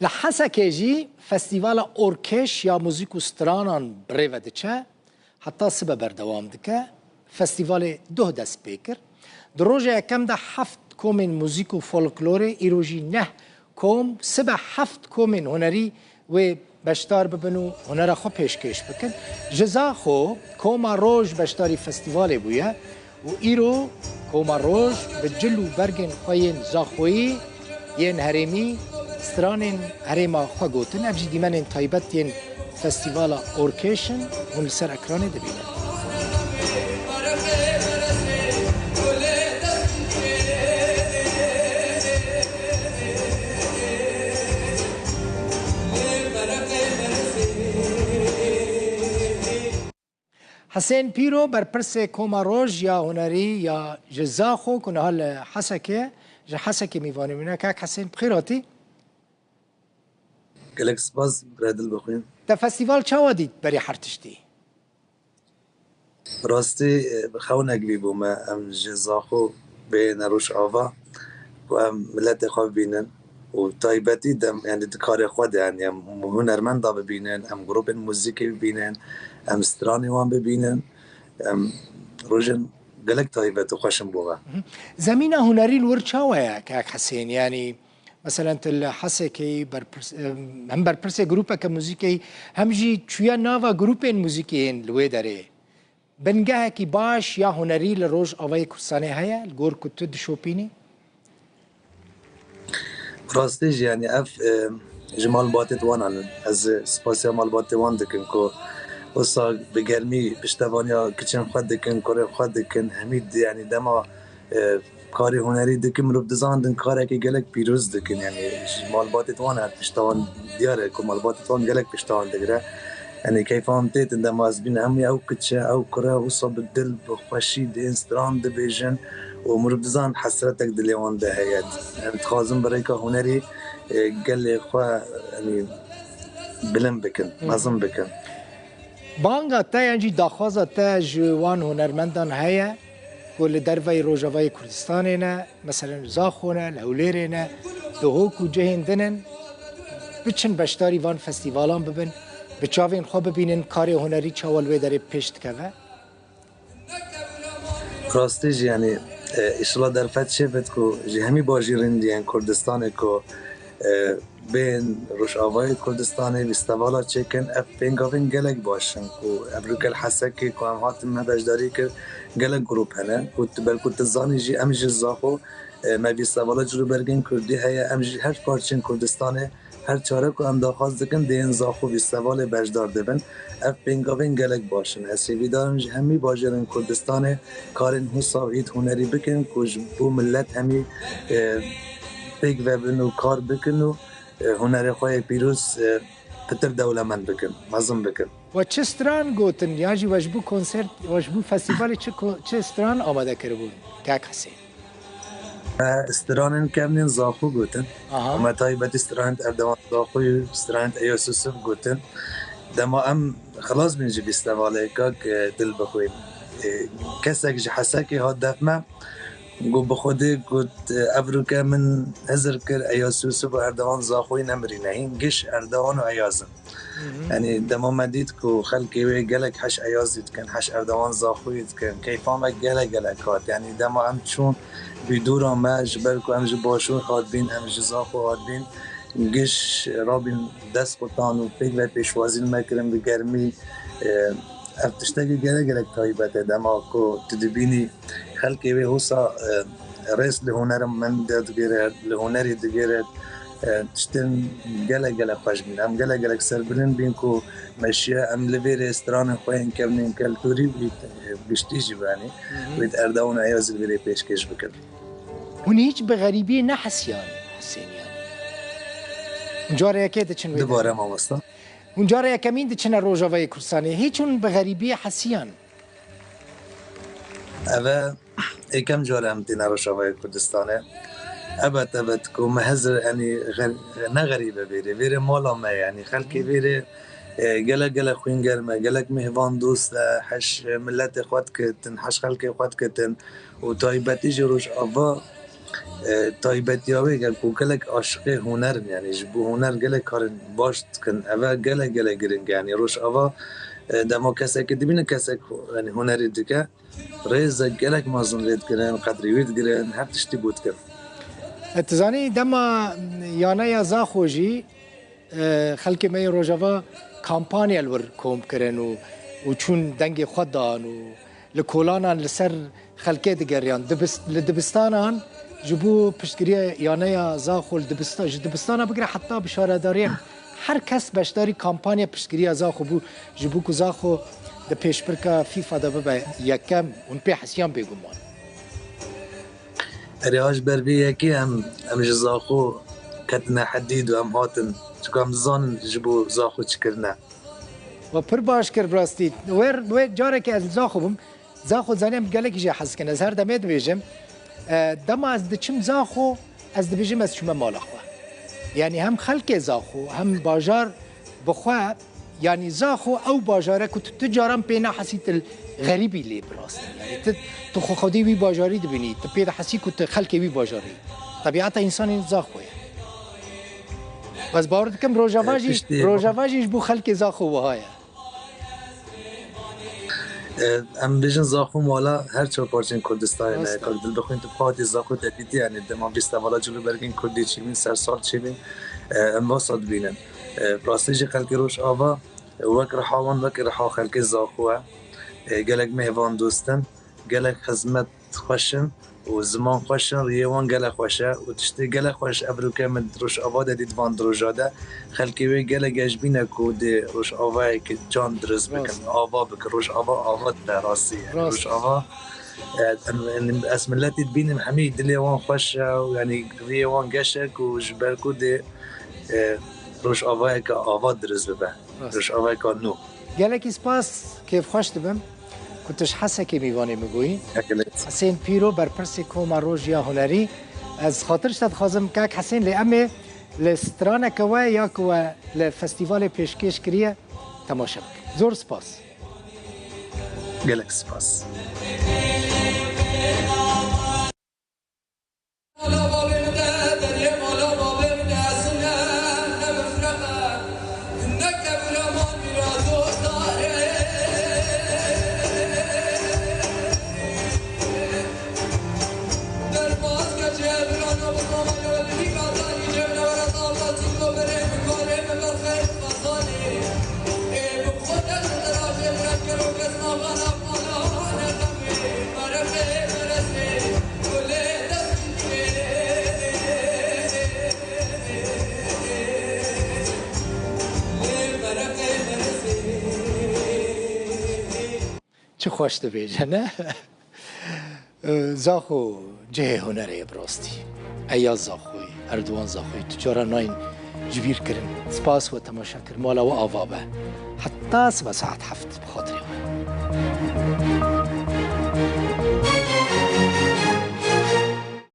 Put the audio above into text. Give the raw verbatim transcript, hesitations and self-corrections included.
Li Hesekê jî festîvala Orkeş ya muzîk û stranan bi rê ve diçe, heta sibe berdewam dike. Festîvalê doh dest pê kir. Di roja yekem de heft komên muzîk û folklorê, îro jî neh kom, sibe heft komên hunerî wê beşdar bibin û hunera xwe pêşkêş bikin. Ji Zaxo koma Roj beşdarî festîvalê bûye û îro koma Roj bi cil û bergên xwe yên Zaxoyî, yên herêmî, stranên herêma xwe gotin. Ev jî dîmenên taybet yên festîvala Orkeş in, hûn li ser ekranê dibînin. Hisên Pîro, berpirsê Koma Roj ya Hunerî ya ji Zaxo ku niha li Hesekê ye, ji Hesekê mîvanê min e. Kak Hisên, bi xêr hatî. Gelek spas, birê dil bixwîn. Te festîval çawa dît berî her tiştî? Rastî, e, bi xewnek vî bûme. Em ji Zaxo bêne Rojava ku em miletê xwe bibînin û taybetî dem, yani di karê xwe de, yani em hunermenda bibînin, em grûpên muzîkê bibînin, em stranê wan bibînin. Em rojên gelek taybet û xweş in bo me. Mhm. Zemîna hunerî li wir çawa ye, Kak Hisên? Yani, meselen, tu li Hesekê berpirs-, em, hem berpirsê grûpeke muzîkê, hem jî çûye nava grûpên muzîkê yên li wê derê. Bingehekî baş ya hunerî li Rojavayê Kurdistanê heye, li gor ku tu dişopînî? Rastî jî, yani ev, e, ji malbatê wan in. Ez spasiya malbatê wan dikim ku wisa bi germî piştevaniya kiçên xwe dikin, kurên xwe dikin, hemî di-, yani dema, e, karê hunerî dikin, mirov dizandin karekî gelek pîroz dikin. Yani ji malbatê wan her piştewan diyar e ku malbatê wan gelek piştewan digire. Yani keyfa wan têtin dema ez bînim hemû ew kiçe, ew kure wisa bi dil, bi xweşî dên stran dibêjin û mirov dizan hesretek dilê wan de heye. Yani dixwazin bi rêka hunerî, e, gelê xwe, yani, bilind bikin, Hı. mezin bikin. Banga te yan jî daxwaza te ji wan hunermendan heye ku li derveyî Rojavayê Kurdistanê ne, meselen li Zaxo ne, li Hewlêrê ne, di hok û cihên din in, biçin beşdarî van festîvalan bibin, bi çavên xwe bibînin karê hunerî çawa li wê derê pêş dikeve? Rastî jî, yanî, e, îşillah derfet çêbit ku ji hemî bajêrên diyên Kurdistanê ku, e, bên Rojavayê Kurdistanê festîvala çêkin, ev pêngavên gelek baş in ku ev rûkel Hesekê ku em hatin me beşdarî kir, gelek grûp hene ku tu belkû tu zanî jî em ji Zaxo, e, me festîvala cilûbergên Kurdî heye, em ji her parçên Kurdistanê Her çare ku em daxwaz dikin, dê yên Zaxo festîvalê beşdar dibin. Ev pêngavên gelek baş in. Ez hêvîdar im ji hemî bajêrên Kurdistanê karên wisa hît hunerî bikin ku ji bo milet hemî, e, pêk vebin û kar bikin û, e, hunerê xwe yê pîroz, e, pitir dewlemend bikin, mezin bikin. We çi stran gotin, yan jî we ji bo konsert, we ji bo festîvalê çi ko-, çi stran amade kiribûn, Kak Hisên? Me stranên kevnên Zaxo gotin. Aha. Me taybetî stranên Erdewan Zaxoyî, stranên Eyas Yusuf gotin. Dema em xilas bîn ji festîvalê, kak, e, dil bixwîn. E, kesek ji Hesekê hat def me, got bi Xwedê, got, e, ev rûke min hizir kir, Eyas Yusuf û Erdewan Zaxoyî nemirîne. Hîn giş Erdewan û Eyas in. Hı hı. Yanî dema me dît ku xelkê wê gelek heş Eyazî dikin, heş Erdewan Zaxoyî dikin, keyfa me gelek gelek hat. Yanî dema em çûn bîdûra me, ji ber ku em ji Başûr hatibîn, em ji Zaxo hatibîn, giş rabîn dest qutan û pêk ve pêşwazî li me kirin bi germî. E, ev tiştekî gelek gelek taybet e. Dema ku tu dibînî xelkê wê wisa, e, rêz li hunermendê digire, li hunerî digire, e, tiştên gelek gelek xweş bîn. Em gelek gelek serbilind bîn ku me şiye em li vê rê stranên xwe yên kevnên keltûrî û, e, giştî jî benî, Hı hı. wê Erdewan û Eyazî li vê rê pêşkêş bikin. Hûn hîç bi xerîbiyê nehesiyan, Hisên, yanî? Hûn careke diçin wê Dubare derê? Mamosta. Hûn cara yekemîn diçine Rojavayê Kurdistanê. Hîç hûn bi xerîbiyê hesiyan? Ev e êkem car e em tîne Rojavayê Kurdistanê. Ebet, ebet ku me hizir, yanî, xer-, ne xerîbe vêrê. Vêrê mala me, yanî, xelkê vêrê, e, gelek, gelek xwîngerm e, gelek mêhvan dost e, heş, e, miletê xwe dikitin, heş xelkê xwe dikitin û taybetî jî Rojava E, taybetiya wê gel ku gelek aşiqê huner in, yanî ji bo huner gelek karin baş dikin. Eve gelek, gelek giring e. Yanî Rojava, e, dema kesek dibîne kesek, yanî hunerî dike, rêzek gelek mezin lê digirin, qedrî wî digirin, her tiştî bû dikin. E, tu zanî dema yaneya Zaxo jî, e, xelkê me yê Rojava kampanya li wir kom kirin û, û çûn dengê xwe dan û li kolanan li ser xelkê digeriyan. Dibis-, li dibistanan ji bo piştgiriya yaneya Zaxo li dibista-, ji dibistana bigire heta bi şaredariyên her kes beşdarî kampanya piştgiriya Zaxo bû, ji bo ku Zaxo di pêşbirka FIFA de bibe yekem û pê hesiyan bêguman. Erê, ha ji ber vê yekê em, em ji Zaxo ketine hedîd û em hatin. Çunku em dizanin ji bo Zaxo çi kirine. We pir baş kir, bi rastî. Wer, wê carekê ez li Zaxo bûm. Zaxo zanî em gelekî jê hez dikin. Ez her demê dibêjim, e, dema ez diçim Zaxo, ez dibêjim ez çûme mala xwe. Yanî hem xelkê Zaxo, hem bajar bi xwe, yanî Zaxo ew bajar e ku tu, tu caran pê nahesî tu xerîbî lê bi rastî. Yanî tu, tu xwe xwedî wî bajarî dibînî, tu pê dihesî ku tu xelkê wî bajarî. Tebiata însanê Zaxo ye. Ez bawer dikim Rojava E, jî, piştî Rojava jî ji bo xelkê Zaxo wiha ye. E, em bêjin Zaxo mala her çar parçên Kurdistanê ne. Rast e. Ka dil bixwîn tu bi xwe hatî Zaxo te dîtî, yanî dema festîvala Cilûbergên Kurdî çêbîn, sersal çêbîn, e, em wesa dibînin. E, bi rastî jî xelkê Rojava, e, wek riha wan, wek riha xelkê Zaxo e. E, gelek mêhvan dost in, gelek xizmet xweş in û ziman xweş in, riyê wan gelek xweş e û tiştê gelek xweş ev roke min di Rojava de dît van di roja de. Xelkê wê gelek geş bîne ku dê Rojavayeke can dirist bikin, Rast. ava bikin. Rojava ava dibe rastî. Rast. Rojava, e, em, em, ez miletî dibînim hemî dilê wan xweş e û yanî riyê wan geş e ku ji ber ku dê, e, Rojavayeke ava dirist bibe. Rast. Rojavayeke nû. Gelekî spas, kêfxweş dibim ku tu ji Hesekê mîvanê min bûyî. Gelek. Hesên Pîro, berpirsê Koma Rojiya Hunerî. Ez xatir ji te dixwazim, kak Hesên, lê em ê li straneke we ya ku we li festîvalê pêşkêş kiriye, temaşe bikin. Zor spas. Gelek spas. Çi xweş dibêje, ne? Zaxo cihê hunerê ye bi rastî. Eya Zaxoyî, Erdogan Zaxoyî, tu cara nayên ji bîr kirin. Spas we temaşe kir. Mala we ava be. Heta sibe saet heft bi xatirê we.